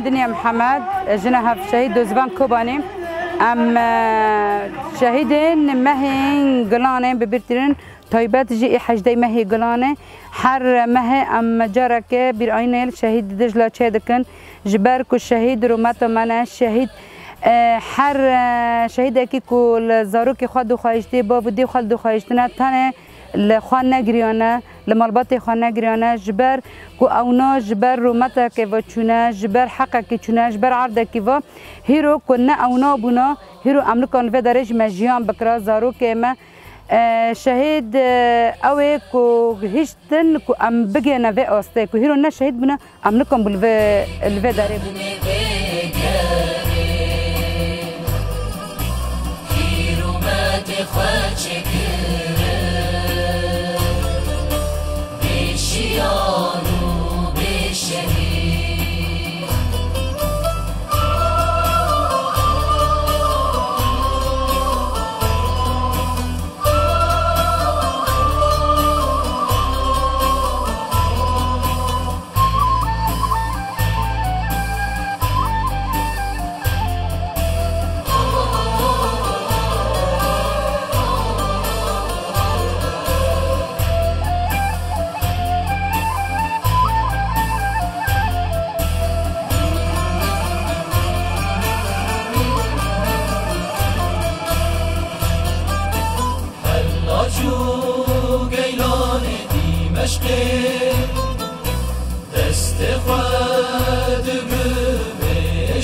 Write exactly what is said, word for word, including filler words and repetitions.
Dinya Mihemed, jina hev şehîd Dozvan Kobanî. Em, e, şehîdên mehên Gilanê bi bîr tînin, taybet jî ê hejdeh mehê Gilanê. Her mehê em careke bîrayînê li şehîd Dijla çêdikin. Ji ber ku şehîd rûmeta me ne, şehîd, e, her, e, şehîdekî ku li zarokê xwe dû xwe hiştê, bav û dê xwe li dû xwe hiştine, tenê li xwe negiriyane, li malbatê xwe negiriyane, ji ber ku ewna ji ber rûmeteke ve çûne, ji ber heqekî çûne, ji ber erdekî ve, hîro ku ne ewna bûna, hîro emlikan li vê derê ji me jiyan bikira, zarokê me, e, şehîd, e, ew ê ku hiştin ku em bigihine vê astê, ku hîro ne şehîd bûne, em nikan bû li vê, li vê derê bûn. Helac û geylanê Dîmeşqê, destê xwe dibimêşin.